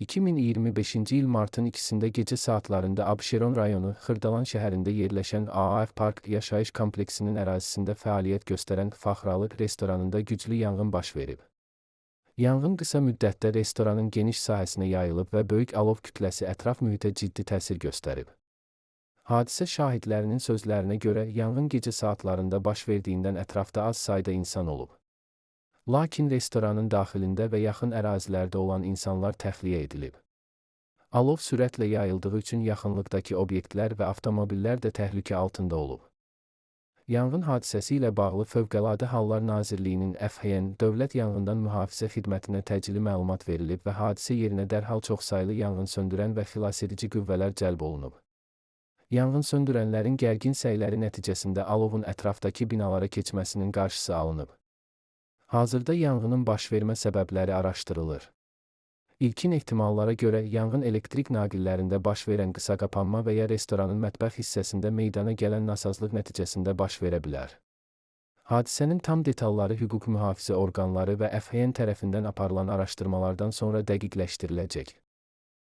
2025-ci il martın 2-sində gecə saatlarında Abşeron rayonu Xırdalan şəhərində yerləşən AAF Park yaşayış kompleksinin ərazisində fəaliyyət göstərən Faxralı restoranında güclü yanğın baş verib. Yanğın qısa müddətdə restoranın geniş sahəsinə yayılıb və böyük alov kütləsi ətraf mühitə ciddi təsir göstərib. Hadisə şahidlərinin sözlərinə görə yanğın gecə saatlarında baş verdiyindən ətrafda az sayda insan olub. Lakin restoranın daxilində və yaxın ərazilərdə olan insanlar təxliyə edilib. Alov sürətlə yayıldığı üçün yaxınlıqdakı obyektlər və avtomobillər də təhlükə altında olub. Yanğın hadisəsi ilə bağlı Fövqəladə Hallar Nazirliyinin FHN Dövlət Yanğından Mühafizə Xidmətinə təcili məlumat verilib və hadisə yerinə dərhal çoxsaylı yanğınsöndürən və xilasedici qüvvələr cəlb olunub. Yanğınsöndürənlərin gərgin səyləri nəticəsində alovun ətrafdakı binalara keçməsinin qarşısı alınıb. Hazırda yanğının başvermə səbəbləri araşdırılır. İlkin ehtimallara görə yanğın elektrik naqillərində baş verən qısaqapanma və ya restoranın mətbəx hissəsində meydana gələn nasazlıq nəticəsində baş verə bilər. Hadisənin tam detalları hüquq mühafizə orqanları və FHN tərəfindən aparılan araşdırmalardan sonra dəqiqləşdiriləcək.